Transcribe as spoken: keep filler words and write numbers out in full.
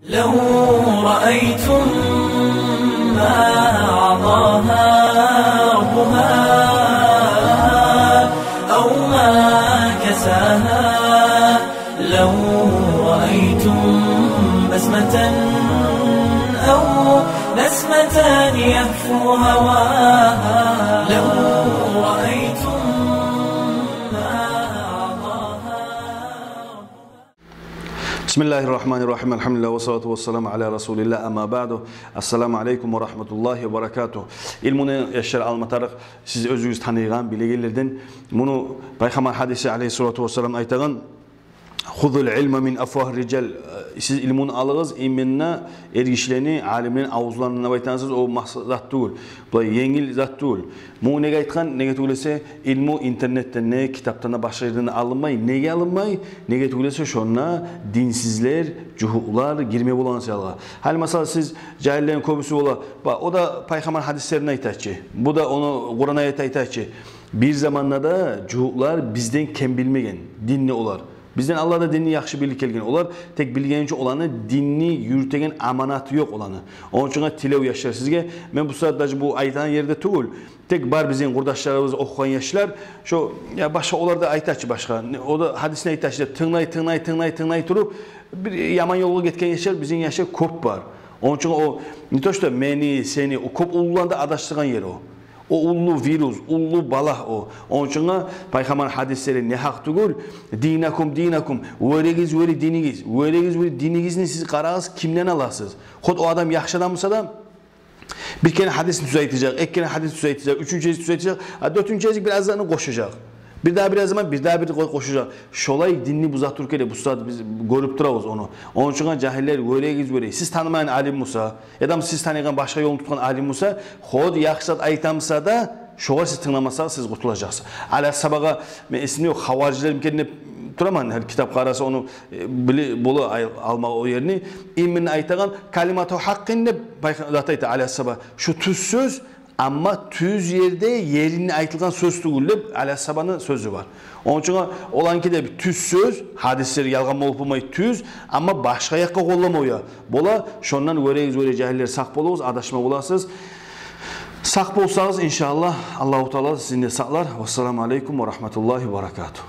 لو رأيتم ما أعطاها ربها أو ما كساها، لو رأيتم بسمة أو نسمة يهفو هواها، لو رأيتم ما أعطاها. بسم الله الرحمن الرحيم. الحمد لله والصلاة والسلام على رسول الله. أما بعد. السلام عليكم ورحمة الله وبركاته. Илмуну, яшлар, алма тарыкъ, сиз оьзюгюз таныйгъан, билегенлерден. Муну Пайхаммар гьадиси, алейгьиссалату вассалам, айтагъан: «خذوا العلم من أفواه الرجال». Сиз илмуну алыгъыз именно эргишилени, алимлени авузларындан деп айтагъан сёз, о масса зат тюгюл. Булай енгил зат тюгюл. Муну неге айтгъан? Неге тюгюл эсе, илму интернетден де, китапдан да, башгъа ерден де алынмай. Неге алынмай? Неге тюгюл эсе, шонда динсизлер, жугьутлар гирме болагъан саялы. Гьали, масала, сиз, жагьиллени кёбюсю бола: «Ба, о да Пайхаммар гьадислерин айта чы, бу да ону Къуран аят айта чы». Бир заманда да жугьутлар бизден кем билмеген динни олар. Бизден алда да динни яхшы билип гелген олар. Тек билгенинче оланы динни юрютеген аманаты ёкъ оланы. Ону учун тилев, яшлар, сизге. Мен бу сагьат даже бу айтагъан ерде тюгюл. Тек бар бизин къурдашларыбыз, охугъан яшлар, шо, я, башгъа, олар да айта чы башгъа. Не, о да гьадисни айта чы деп тынглай, тынглай, тынглай, тынглай туруп, бир яман ёлгъа гетген яшлар, бизин яшлар кёп бар. Ону учун о не то что мени, сени, о кёп уллуланы да адашдыргъан ери о. О уллу вирус, уллу балагь о. Ону учун Пайхаммар гьадислери негьакъ тюгюл. «دينكم دينكم». Вёрегиз вёре динигиз. Вёрегиз вёре динигизни сиз къарагъыз, кимден аласыз. Хоть о адам яхшы адам буса да, бир керен гьадисни тюз айтажакъ, эки керен гьадисни тюз айтажакъ, уьчюнчю гезик тюз айтажакъ, а дёртюнчю гезик бираз затны къошажакъ. Бир дагъы бираз заман бир дагъы бир къо-, къошажакъ. Шолай динни буза туруп геле бу сагьат, биз гёрюп турабыз ону. Ону учун, жагьиллер, вёрегиз вёре. Сиз танымайгъан алим буса, яда сиз таныйгъан, башгъа ёлну тутгъан алим буса, хоть яхшы зат айта буса да, шогъар сиз тынгламасагъыз, сиз къутулажакъсыз. Али асгьабагъа, мен эсимде ёкъ, хаварижлер микен деп тураман, гьар китап къараса, ону, э, биле, бола ай-, алмагъа о ерни. Именно айтагъан «كلمة حق» деп Пайхам-, зат айта Али асгьаба. Шу тюз сёз, амма тюз ерде, еринде айтылгъан сёз тюгюл деп Али асгьабаны сёзю бар. Ону учун оланыки де бир тюз сёз, гьадислер ялгъан болуп болмай, тюз, амма башгъа якъгъа къолламагъа бола. Шондан вёрегиз вёре, жагьиллер, сакъ болугъуз, адашма боласыз. Сакъ болсагъыз, иншааллагь, Аллагьу Таала сизин де сакълар. Вассаламу алейкум ва рагьматуллагьи ва баракатугь.